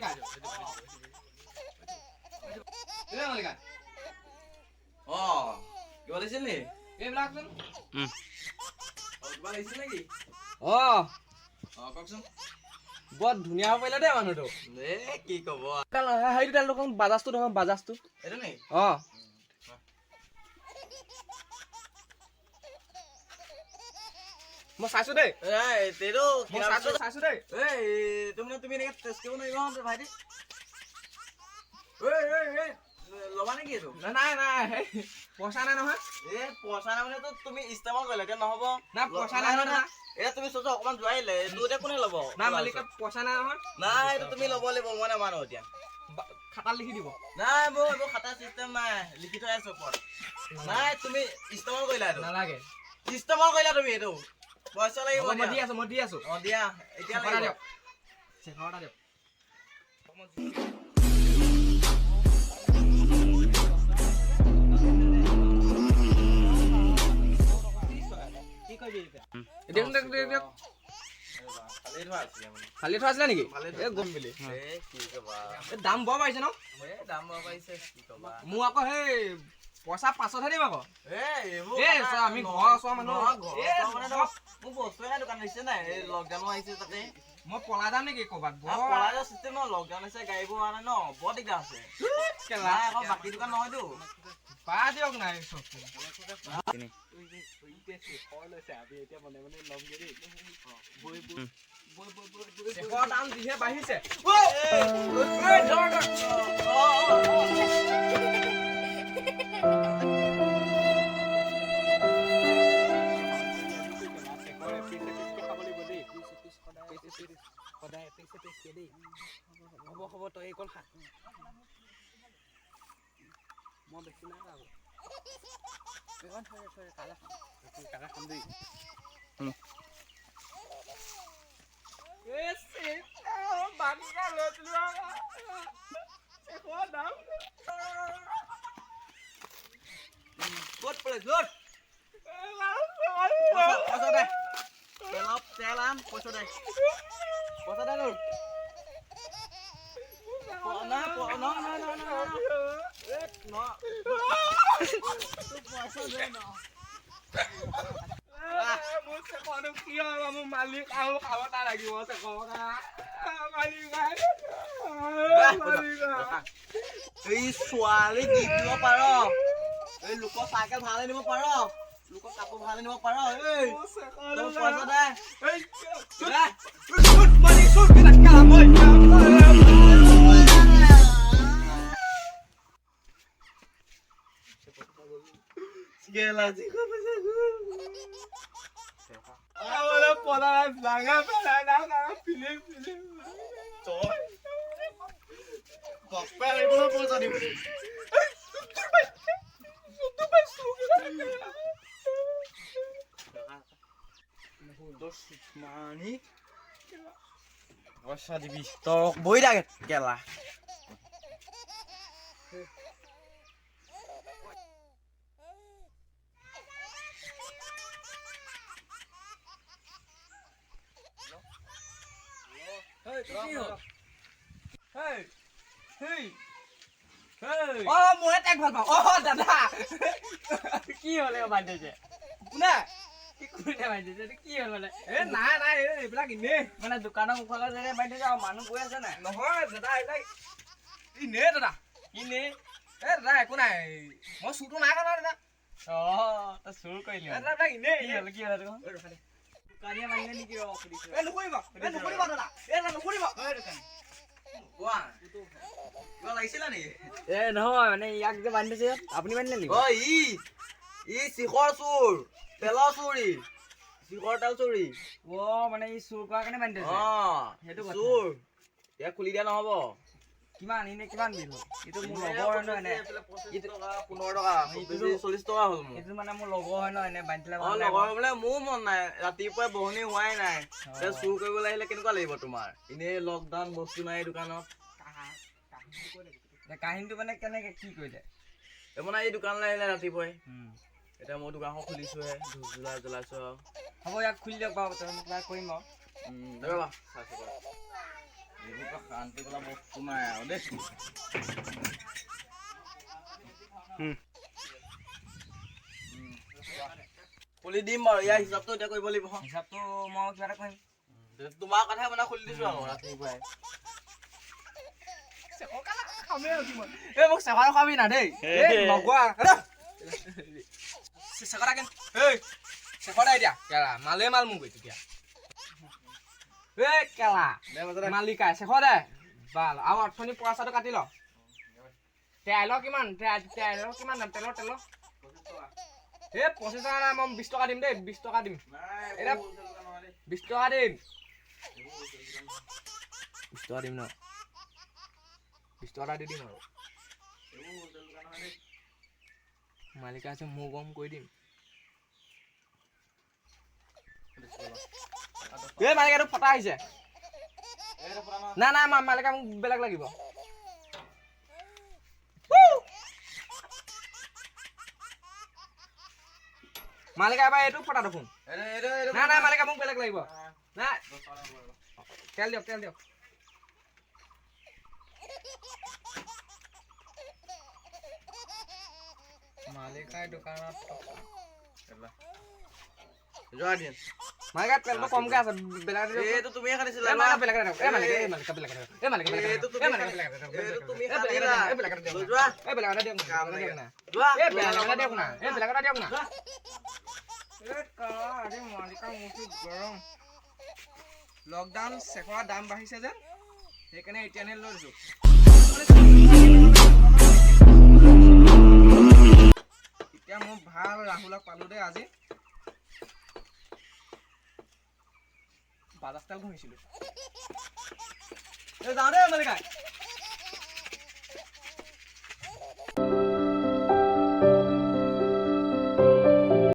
মালিকা, এ মালিকা। অ, কিবা লাগিছিল নি? এইবিলাকচোন। অ, কিবা লাগিছিল নেকি? অ। অ, কওকচোন। বৰ ধুনীয়া হ'ব পাৰিলে দেই মানুহটো। এ কি ক'ব। সেইটো তেল দেখোন, বাজাজটো দেখোন, বাজাজটো। এইটো নেকি? অ। মই চাইছো দেই। এইটো মই চাইছো, চাইছো দেই। এই তুমি তুমি এনেকে টেষ্ট কৰিব নোৱাৰিবা ভাইটি। এই এই এই ল'বা নেকি এইটো? নাই নাই, পইচা নাই নহয়। এই পইচা নাই মানে তুমি ইস্তেমাল কৰিলে এতিয়া নহ'ব। নাই, পইচা নাই নহয়। এতিয়া তুমি চোৱা, অকণমান যোৱাই দিলে এইটো এতিয়া কোনে ল'ব? নাই মালিক, পইচা নাই নহয়। নাই, এইটো তুমি ল'ব লাগিব, মই নামানো এতিয়া। খাতাত লিখি দিব। নাই, মোৰ এইবোৰ খাতা চিষ্টেম নাই, লিখি থৈ আছো ওপৰত। নাই, তুমি ইস্তেমাল কৰিলা এইটো। নালাগে। ইস্তেমাল কৰিলা তুমি, এইটো পইচা লাগিব। মই দি আছো, মই দি আছো। অ, দিয়া এতিয়া। দিয়ক, চেখৰ এটা দিয়ক। দিয়ক। খালি থোৱা আছিলে নেকি? দাম বৰ বাঢ়িছে ন? দাম বৰ বাঢ়িছে, কি ক'বা। মোৰ আকৌ সেই পইচা পাছতহে দিম আকৌ। আমি ঘৰৰ ওচৰৰ মানুহ। মোৰ বস্তুৱে নাই, দোকান দিছে নাই, এই লকডাউনো আহিছে তাতে। মই পলাই যাম নেকি ক'ৰবাত? পলাই যোৱা চিষ্টেম ন, লকডাউন হৈছে, গাড়ীবোৰ অহা নাই ন, বৰ দিগদাৰ হৈছে। নাই আকৌ বাকী দোকান নহয়তো। বা দিয়ক নাই। চেকৰ দাম যিহে বাঢ়িছে। সদায় এপিচ এপিচকে দেই। হ'ব হ'ব, তই এইকণ খা, মই বেছি নাই খাব। এইকণ থৈ থৈ, কাইলৈ খাম, কাইলৈ খাম দেই। ক'ত পেলাইছ? পইচা দে, তেলত তেল আন, পইচা দে, পইচা দে তোৰ। মোৰ মালিক আৰু খাব লাগিব। এই ছোৱালী দি দিব পাৰ, এই লোকৰ চাইকেল ভাড়ালৈ নিব পাৰ, লোকৰ কাপোৰ ভাড়ালৈ নিব পাৰ। এই পইচা দে। পইচা দিম। মানি পইচা দিবি, তই বহি থাক কেলা। অ, মই তাইক ভাল পাওঁ। অ দাদা, কি হ'ল? বান্ধি কোনে কি কোনে বান্ধিছে? এইটো কি হ'ল মানে? এ নাই নাই, এইবিলাক এনেই। মানে দোকানৰ মুখৰ আগত যেনে বান্ধিছে আৰু মানুহ গৈ আছে নাই? নহয় দাদা, এইবিলাক এনেই দাদা। এনেই? এ দাদা, একো নাই, মই চুৰটো নাই কৰা দাদা। অ, তই চুৰ কৰিলি? দাদা, এইবিলাক এনেই। কি হ'ল, কি হ'ল? দোকানীয়ে বান্ধিলে নেকি? অ, সুধিছো। এ নকৰিব, এ নকৰিব দাদা, এ নকৰিব। কোৱা, কিবা লাগিছিলে নেকি? এ নহয়, মানে ইয়াক যে বান্ধিছে ইয়াত, আপুনি বান্ধিলে নেকি? অ, ই শিখৰ চুৰ, তেলৰ চুৰি, শিখৰ তেল চুৰি। অ, মানে ই চুৰ কৰাৰ কাৰণে বান্ধি থৈছে। অ, সেইটো কথা। চুৰ, ইয়াক খুলি দিয়া নহ'ব। কিমান এনে, কিমান বিল হ'ল? এইটো মোৰ লগৰ হয় ন, এনে 15 টকা, 40 টকা হ'ল মোৰ। এইটো মানে মোৰ লগৰ হয় ন, এনে বান্ধি থ'লে অ, ভাল। লগৰ বোলে, মোৰো মন নাই, ৰাতিপুৱাই বহনি হোৱাই নাই, এতিয়া চুৰ কৰিবলৈ আহিলে কেনেকুৱা লাগিব তোমাৰ? এনেই লকডাউন, বস্তু নাই দোকানত। কাহিনীটো মানে কেনেকে কি কৰিলে? এই মানে এই দোকানলৈ আহিলে ৰাতিপুৱাই, এতিয়া মই দোকানখন খুলিছোহে, ধূপ জ্বলাই জ্বলাইছো আৰু। হ'ব, ইয়াক খুলি দিয়ক বাৰু, মই কিবা কৰিম বাৰু। ৰ'বা, চাইছো বাৰু। এইবোৰ পৰা শান্তি বোলা বস্তু নাই আৰু দেই। খুলি দিম বাৰু, ইয়াৰ হিচাপটো এতিয়া কৰিব লাগিব। হিচাপটো মই কিবা এটা কৰিম। তোমাৰ কথাই মানে খুলি দিছো আৰু ৰাতিপুৱাই। এই মোক চেফা খুৱাবি না দেই। এই লগোৱা চেকৰা কেন, এই চেকৰা এতিয়া কেলা মালে মাল মোক তেতিয়া। এই কেলা মালিকা চেখৰে বাল আৰু অথনি পইচাটো কাটি ল। তেলৰ কিমান? তেলৰ কিমান দাম? তেলৰ তেলৰ এই 25 টকা নাই, মই 20 টকা দিম দেই, 20 টকা দিম। এতিয়া 20 টকা দিম, 20 টকা দিম ন, 20 টকা দি দিম আৰু। মালিকা আছে, মোৰ গম কৰি দিম। এই মালিকাটো ফটা আহিছে। না না, মালিকা মোক বেলেগ লাগিব। মালিকা এবাৰ এইটো ফটা দেখোন। না না, মালিকা মোক বেলেগ লাগিব। না, তেল দিয়ক, তেল দিয়ক। মালিকাই দোকানত যোৱা দিন। মালিকা তেলটো কমকে আছে, বেলেগ এটা দিয়ক। এইটো তুমিয়ে খানিছিলা। এই মালিকা বেলেগ এটা দিয়ক। এই মালিকা, এই মালিকা বেলেগ এটা দিয়ক। এই মালিকা বেলেগ এটা এইটো দিয়ক। তুমি এই মালিকা বেলেগ এটা দিয়ক। এইটো তুমি এই বেলেগ এটা খানিলা। দিয়ক। এই বেলেগ এটা দিয়ক না। যোৱা। এই বেলেগ এটা দিয়ক না। বেলেগ এটা দিয়ক না। যোৱা। এই বেলেগ এটা দিয়ক না। এই বেলেগ এটা দিয়ক না। এই কালা, আজি মালিকা মূৰটো গৰম। লকডাউন চেকৰা দাম বাঢ়িছে যেন, সেইকাৰণে এতিয়া লৈ দিছো। এতিয়া মই ভাল ৰাহুলক পালো দেই। আজি বাজাজ তেল ঘঁহিছিলো। এই যাওঁ দেই মালিকা।